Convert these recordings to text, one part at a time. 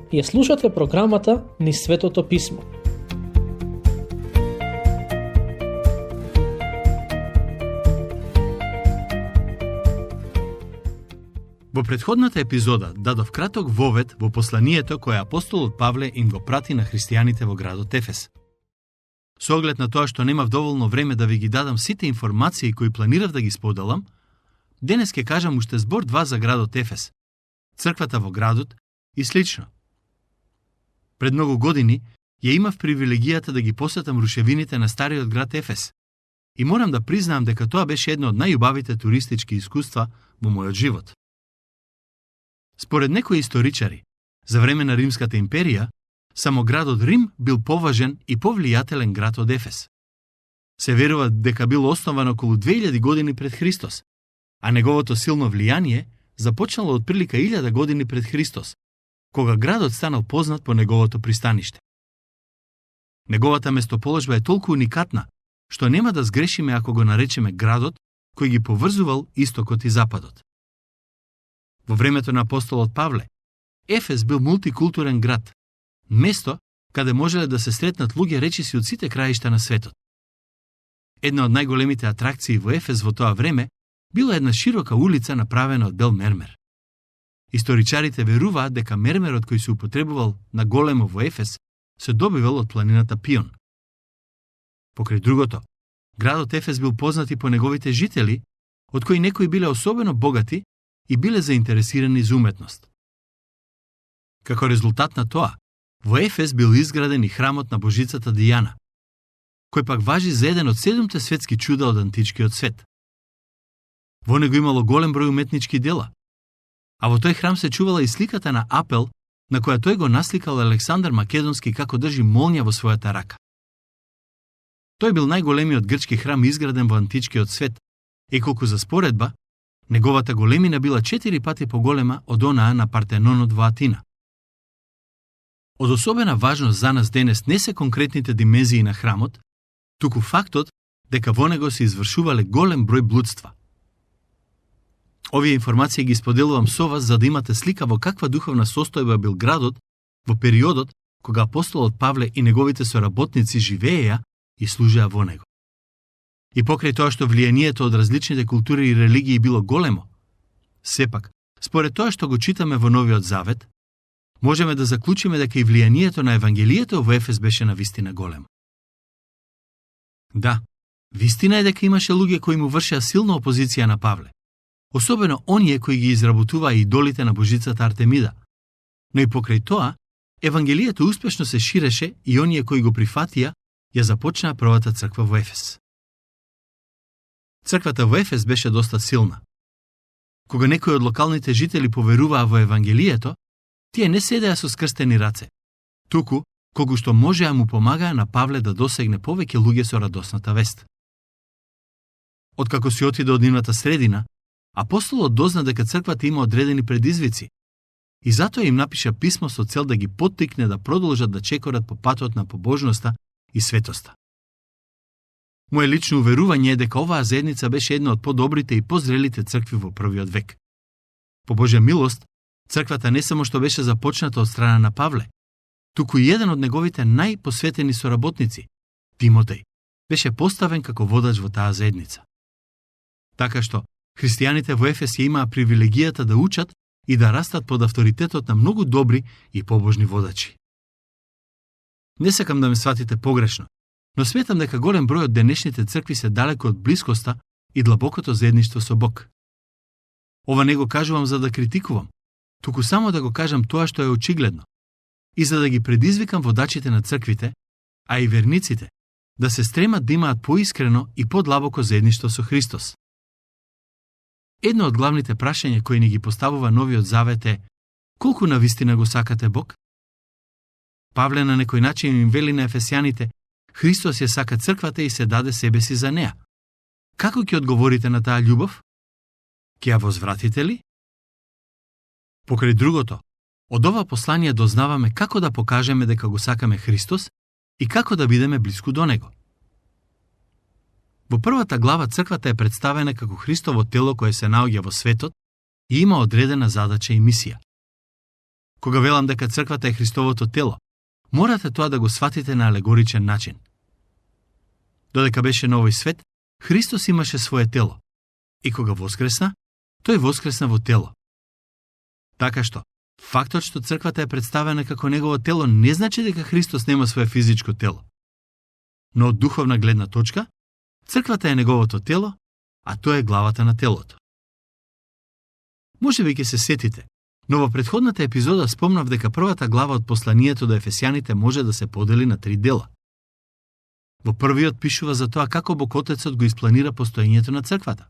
Ја слушате програмата Низ Светото Писмо. Во претходната епизода дадов краток вовед во посланието кое апостолот Павле им го прати на христијаните во градот Ефес. Со оглед на тоа што немав доволно време да ви ги дадам сите информации кои планирав да ги споделам, денес ќе кажам уште збор-два за градот Ефес, црквата во градот и слично. Пред многу години ја имав привилегијата да ги посетам рушевините на стариот град Ефес и морам да признаам дека тоа беше едно од најубавите туристички искуства во мојот живот. Според некои историчари, за време на Римската империја, само градот Рим бил поважен и повлијателен град од Ефес. Се верува дека бил основан околу 2000 години пред Христос, а неговото силно влијание започнало од прилика 1000 години пред Христос, кога градот станал познат по неговото пристаниште. Неговата местоположба е толку уникатна, што нема да сгрешиме ако го наречеме градот кој ги поврзувал истокот и западот. Во времето на апостолот Павле, Ефес бил мултикултурен град, место каде можеле да се сретнат луѓе речиси од сите краишта на светот. Една од најголемите атракции во Ефес во тоа време била една широка улица направена од бел мермер. Историчарите веруваат дека мермерот кој се употребувал на големо во Ефес се добивал од планината Пион. Покрај другото, градот Ефес бил познат и по неговите жители, од кои некои биле особено богати и биле заинтересирани за уметност. Како резултат на тоа, во Ефес бил изграден и храмот на божицата Дијана, кој пак важи за еден од 7 светски чуда од античкиот свет. Во него имало голем број уметнички дела, а во тој храм се чувала и сликата на Апел, на која тој го насликал Александар Македонски како држи молња во својата рака. Тој бил најголемиот грчки храм изграден во античкиот свет, и колку за споредба, неговата големина била 4 пати поголема од онаа на Партенонот во Атина. Од особена важност за нас денес не се конкретните димензии на храмот, туку фактот дека во него се извршувале голем број блудства. Овие информации ги споделувам со вас за да имате слика во каква духовна состојба бил градот во периодот кога апостолот Павле и неговите соработници живееја и служеа во него. И покрај тоа што влијанието од различните култури и религии било големо, сепак, според тоа што го читаме во Новиот Завет, можеме да заклучиме дека и влијанието на Евангелието во Ефес беше навистина големо. Да, вистина е дека имаше луѓе кои му вршеа силна опозиција на Павле, особено оние кои ги изработуваа идолите на божицата Артемида, но и покрај тоа, Евангелието успешно се ширеше и оние кои го прифатија ја започнаа првата црква во Ефес. Црквата во Ефес беше доста силна. Кога некои од локалните жители поверуваа во Евангелието, тие не седеа со скрстени раце, туку колку што можеа му помагаа на Павле да досегне повеќе луѓе со радосната вест. Откако си отиде од нивната средина, апостолот дозна дека црквата има одредени предизвици и затоа им напиша писмо со цел да ги поттикне да продолжат да чекорат по патот на побожноста и светоста. Моје лично уверување е дека оваа заедница беше една од подобрите и позрелите цркви во првиот век. По Божја милост, црквата не само што беше започната од страна на Павле, туку и еден од неговите најпосветени соработници, Тимотеј, беше поставен како водач во таа заедница. Така што, христијаните во Ефес ја имаа привилегијата да учат и да растат под авторитетот на многу добри и побожни водачи. Не сакам да ме сватите погрешно, но сметам дека голем број од денешните цркви се далеко од блискоста и длабокото заедништво со Бог. Ова не го кажувам за да критикувам, туку само да го кажам тоа што е очигледно и за да ги предизвикам водачите на црквите, а и верниците, да се стремат да имаат поискрено и подлабоко заедништво со Христос. Едно од главните прашања кои ни ги поставува Новиот Завет е: колку навистина го сакате Бог? Павле на некој начин им вели на ефесјаните: Христос ја сака црквата и се даде себе си за неа. Како ќе одговорите на таа љубов? Ќе ја возвратите ли? Покрај другото, од ова послание дознаваме како да покажеме дека го сакаме Христос и како да бидеме блиску до Него. Во првата глава црквата е представена како Христово тело кое се наоѓа во светот и има одредена задача и мисија. Кога велам дека црквата е Христовото тело, морате тоа да го сватите на алегоричен начин. Додека беше на овој свет, Христос имаше свое тело. И кога воскресна, тој воскресна во тело. Така што, фактот што црквата е представена како негово тело не значи дека Христос нема свое физичко тело. Но од духовна гледна точка, црквата е неговото тело, а тој е главата на телото. Може би ќе се сетите, но во претходната епизода спомнав дека првата глава од посланието до Ефесјаните може да се подели на 3 дела. Во првиот пишува за тоа како Бог Отецот го испланира постоењето на црквата.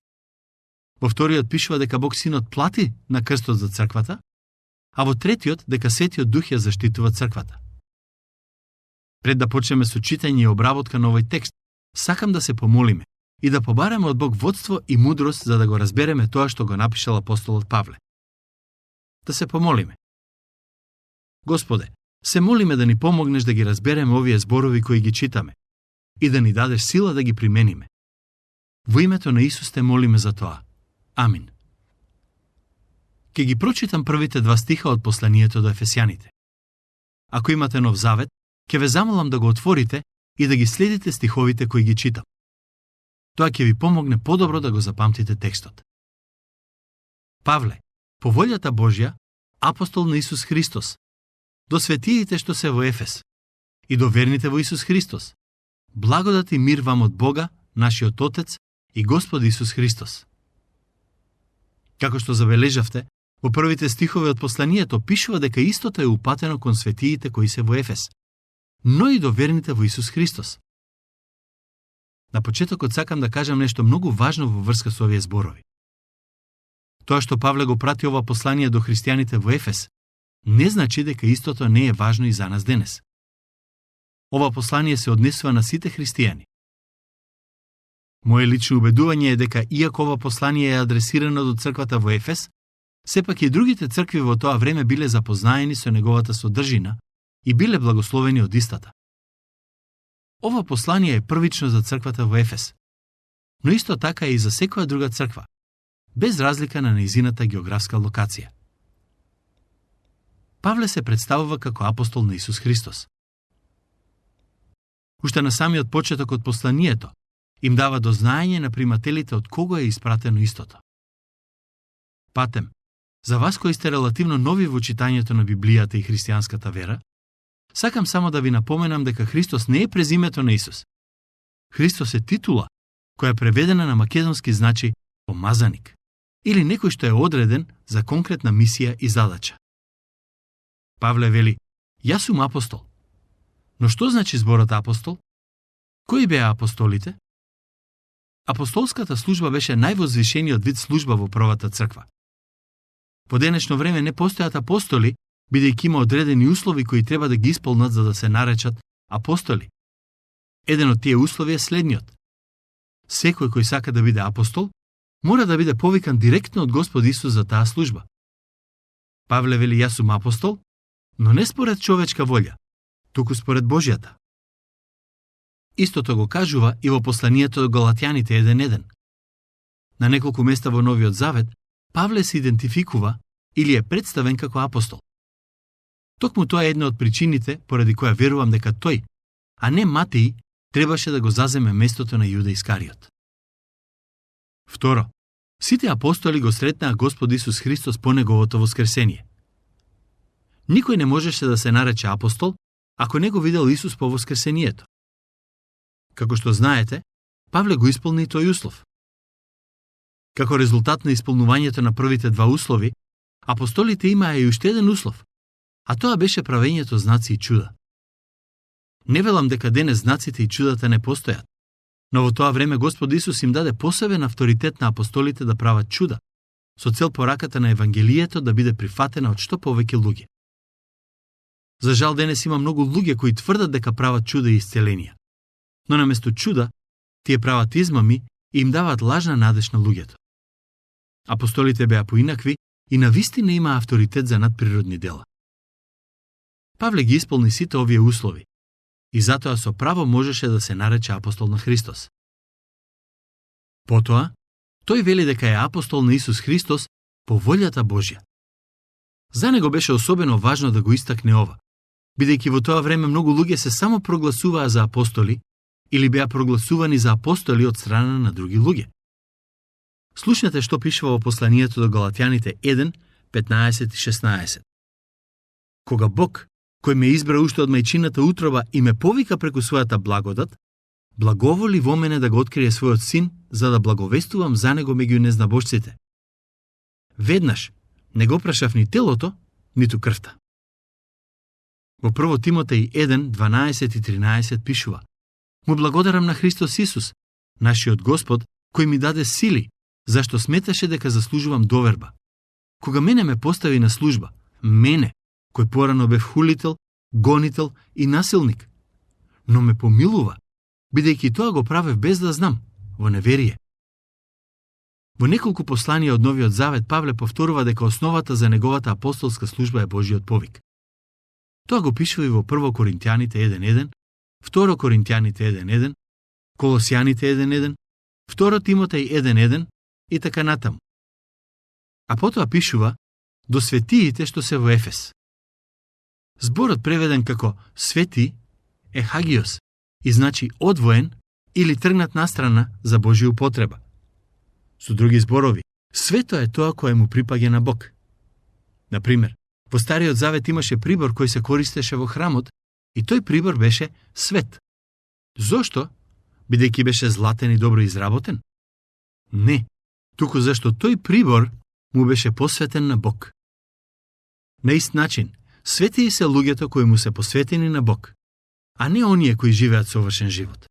Во вториот пишува дека Бог Синот плати на крстот за црквата, а во третиот дека Светиот Дух ја заштитува црквата. Пред да почнеме со читање и обработка на овој текст, сакам да се помолиме и да побараме од Бог водство и мудрост за да го разбереме тоа што го напишал апостолот Павле. Да се помолиме. Господе, се молиме да ни помогнеш да ги разбереме овие зборови кои ги читаме и да ни дадеш сила да ги примениме. Во името на Исус те молиме за тоа. Амин. Ке ги прочитам првите 2 стиха од посланието до Ефесјаните. Ако имате Нов Завет, ќе ве замолам да го отворите и да ги следите стиховите кои ги читам. Тоа ќе ви помогне подобро да го запамтите текстот. Павле, по волјата Божја, апостол на Исус Христос, до светиите што се во Ефес и до верните во Исус Христос, благодат и мир вам од Бога, нашиот Отец и Господ Исус Христос. Како што забележавте, во првите стихови од посланието пишува дека истото е упатено кон светиите кои се во Ефес, но и до верните во Исус Христос. На почетокот сакам да кажам нешто многу важно во врска со овие зборови. Тоа што Павле го прати ова послание до христијаните во Ефес, не значи дека истото не е важно и за нас денес. Ова послание се однесува на сите христијани. Моje лично убедување е дека иако ова послание е адресирано до црквата во Ефес, сепак и другите цркви во тоа време биле запознаени со неговата содржина и биле благословени од истата. Ова послание е првично за црквата во Ефес, но исто така и за секоја друга црква, без разлика на нејзината географска локација. Павле се представува како апостол на Исус Христос. Уште на самиот почеток од посланието им дава до знаење на примателите од кого е испратено истото. Патем, за вас кои сте релативно нови во читањето на Библијата и христијанската вера, сакам само да ви напоменам дека Христос не е презимето на Исус. Христос е титула, која преведена на македонски значи помазаник, или некој што е одреден за конкретна мисија и задача. Павле вели, јас сум апостол. Но што значи зборот апостол? Кои беа апостолите? Апостолската служба беше највозвишениот вид служба во првата црква. По денешно време не постојат апостоли, бидејќи има одредени услови кои треба да ги исполнат за да се наречат апостоли. Еден од тие услови е следниот. Секој кој сака да биде апостол, мора да биде повикан директно од Господ Исус за таа служба. Павле вели, јас сум апостол, но не според човечка волја, туку според Божјата. Истото го кажува и во посланието до Галатјаните 1:1. На неколку места во Новиот Завет, Павле се идентификува или е представен како апостол. Токму тоа е една од причините поради која верувам дека тој, а не Матеј, требаше да го заземе местото на Јуда Искариот. Второ, сите апостоли го сретнаа Господ Исус Христос по неговото воскресение. Никој не можеше да се нарече апостол, ако не го видел Исус по воскресението. Како што знаете, Павле го исполни тој услов. Како резултат на исполнувањето на првите 2 услови, апостолите имаа и уште еден услов, а тоа беше правењето знаци и чуда. Не велам дека денес знаците и чудата не постојат, но во тоа време Господ Исус им даде посебен авторитет на апостолите да прават чуда, со цел пораката на Евангелието да биде прифатена од што повеќе луѓе. За жал денес има многу луѓе кои тврдат дека прават чуда и исцеленија, но наместо чуда, тие прават измами и им даваат лажна надеж на луѓето. Апостолите беа поинакви и навистина има авторитет за надприродни дела. Павле ги исполни сите овие услови и затоа со право можеше да се нарече апостол на Христос. Потоа, тој вели дека е апостол на Исус Христос по волјата Божја. За него беше особено важно да го истакне ова, бидејќи во тоа време многу луѓе се само прогласуваа за апостоли или беа прогласувани за апостоли од страна на други луѓе. Слушнете што пишува во посланието до Галатјаните 1, 15 и 16. Кога Бог, кој ме избра уште од мајчината утроба и ме повика преку својата благодат, благоволи во мене да го открие својот син, за да благовестувам за него меѓу незнабожците. Веднаш не го прашав ни телото, ниту крвта. Во 1 Тимотеј 1, 12 и 13 пишува: Му благодарам на Христос Исус, нашиот Господ, кој ми даде сили, зашто сметаше дека заслужувам доверба. Кога мене ме постави на служба, мене, кој порано бев хулител, гонител и насилник, но ме помилува, бидејќи тоа го правев без да знам, во неверие. Во неколку посланија од Новиот Завет Павле повторува дека основата за неговата апостолска служба е Божиот повик. Тоа го пишува и во 1 Коринтијаните 1.1, 2 Коринтијаните 1.1, Колосијаните 1.1, 2 Тимотеј 1.1 и така натаму. А потоа пишува до светиите што се во Ефес. Зборот преведен како свети е хагиос и значи одвоен или тргнат настрана за Божја употреба. Со други зборови, свето е тоа кое му припаѓа на Бог. Например, во Стариот Завет имаше прибор кој се користеше во храмот и тој прибор беше свет. Зошто? Бидејќи беше златен и добро изработен? Не, туку зашто тој прибор му беше посветен на Бог. На ист начин, светии се луѓето кои му се посветени на Бог, а не оние кои живеат совршен живот.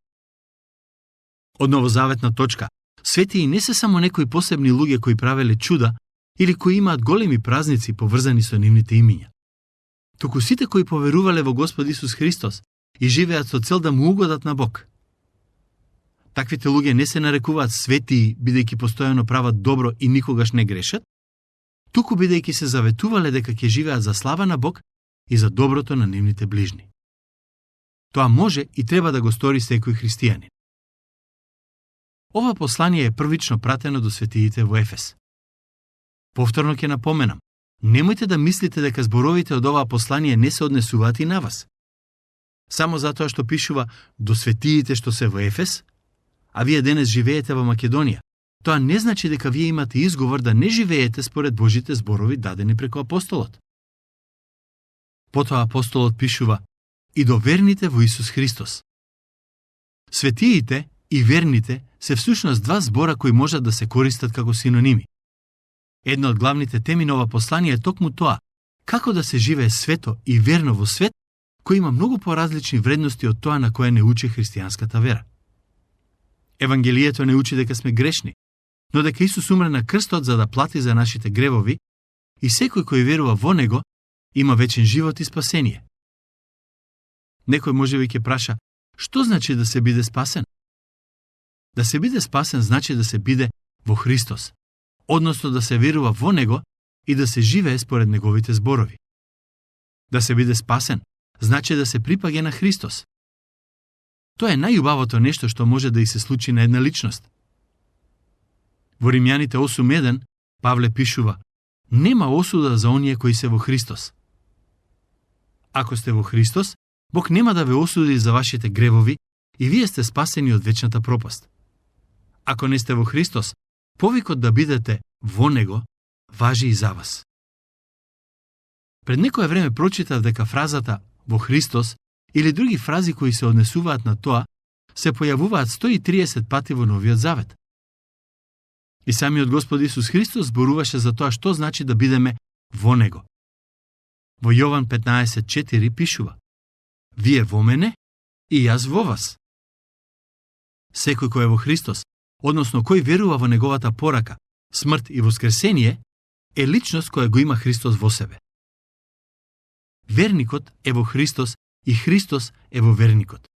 Од новозаветна точка, светии не се само некои посебни луѓе кои правеле чуда или кои имаат големи празници поврзани со нивните имиња. Туку сите кои поверувале во Господ Исус Христос и живеат со цел да му угодат на Бог. Таквите луѓе не се нарекуваат светии бидејќи постојано прават добро и никогаш не грешат, туку бидејќи се заветувале дека ќе живеат за слава на Бог и за доброто на нивните ближни. Тоа може и треба да го стори секој христијанин. Ова послание е првично пратено до светиите во Ефес. Повторно ќе напоменам, немојте да мислите дека зборовите од оваа послание не се однесуваат и на вас. Само затоа што пишува до светиите што се во Ефес, а вие денес живеете во Македонија, тоа не значи дека вие имате изговор да не живеете според Божите зборови дадени преку апостолот. Потоа апостолот пишува и до верните во Исус Христос. Светиите и верните се всушност два збора кои можат да се користат како синоними. Една од главните теми на ова послание е токму тоа, како да се живее свето и верно во свет кој има многу поразлични вредности од тоа на кое не учи христијанската вера. Евангелието не учи дека сме грешни, но дека Исус умре на крстот за да плати за нашите гревови и секој кој верува во него има вечен живот и спасение. Некој можеби ќе праша, што значи да се биде спасен? Да се биде спасен значи да се биде во Христос, односно да се верува во него и да се живее според неговите зборови. Да се биде спасен значи да се припаѓа на Христос. Тоа е најубавото нешто што може да и се случи на една личност. Во Римјаните 8.1 Павле пишува: нема осуда за оние кои се во Христос. Ако сте во Христос, Бог нема да ве осуди за вашите гревови и вие сте спасени од вечната пропаст. Ако не сте во Христос, повикот да бидете во Него важи и за вас. Пред некое време прочитав дека фразата во Христос или други фрази кои се однесуваат на тоа се појавуваат 130 пати во Новиот Завет. И самиот Господ Исус Христос зборуваше за тоа што значи да бидеме во Него. Во Јован 15.4 пишува: вие во мене и јас во вас. Секој кој е во Христос, односно кој верува во неговата порака, смрт и воскресение, е личност која го има Христос во себе. Верникот е во Христос и Христос е во верникот.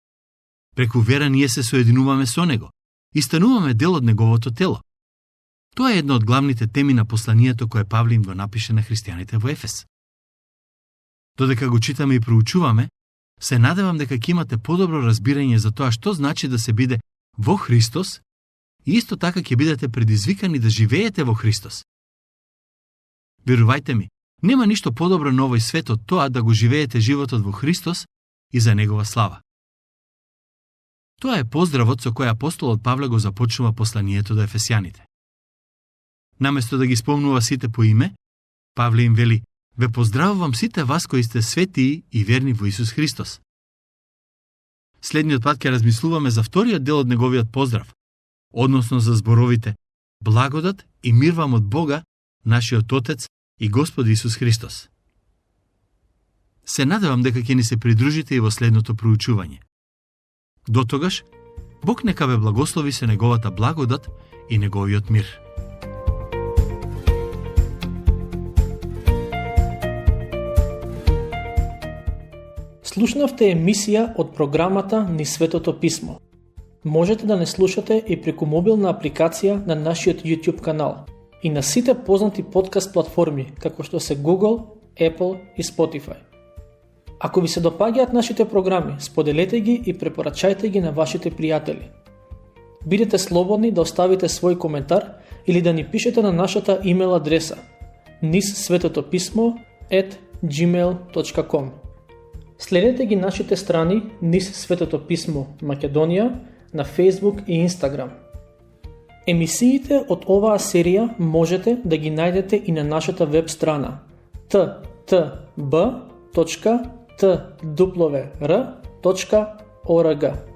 Преку вера ние се соединуваме со Него и стануваме дел од Неговото тело. Тоа е една од главните теми на посланието кое Павле им го напише на христијаните во Ефес. Додека го читаме и проучуваме, се надевам дека ќе имате подобро разбирање за тоа што значи да се биде во Христос и исто така ќе бидете предизвикани да живеете во Христос. Верувајте ми, Нема ништо подобро на овој свет од тоа да го живеете животот во Христос и за Негова слава. Тоа е поздравот со кој апостолот Павле го започнува посланието до ефесјаните. Наместо да ги спомнува сите по име, Павле им вели: "Ве поздравувам сите вас кои сте светии и верни во Исус Христос." Следниот пат ќе размислуваме за вториот дел од неговиот поздрав, односно за зборовите: "Благодат и мир вам од Бога, нашиот Отец и Господ Исус Христос." Се надевам дека ќе ни се придружите и во следното проучување. Дотогаш, Бог нека ве благослови со неговата благодат и неговиот мир. Слушнавте емисија од програмата Низ Светото Писмо. Можете да не слушате и преку мобилна апликација на нашиот YouTube канал и на сите познати подкаст платформи, како што се Google, Apple и Spotify. Ако ви се допаѓаат нашите програми, споделете ги и препорачајте ги на вашите пријатели. Бидете слободни да оставите свој коментар или да ни пишете на нашата имейл адреса nizsvetotopismo@gmail.com. Следете ги нашите страни Низ Светото Писмо Македонија на Facebook и Instagram. Емисиите од оваа серија можете да ги најдете и на нашата веб страна ttb.twr.org.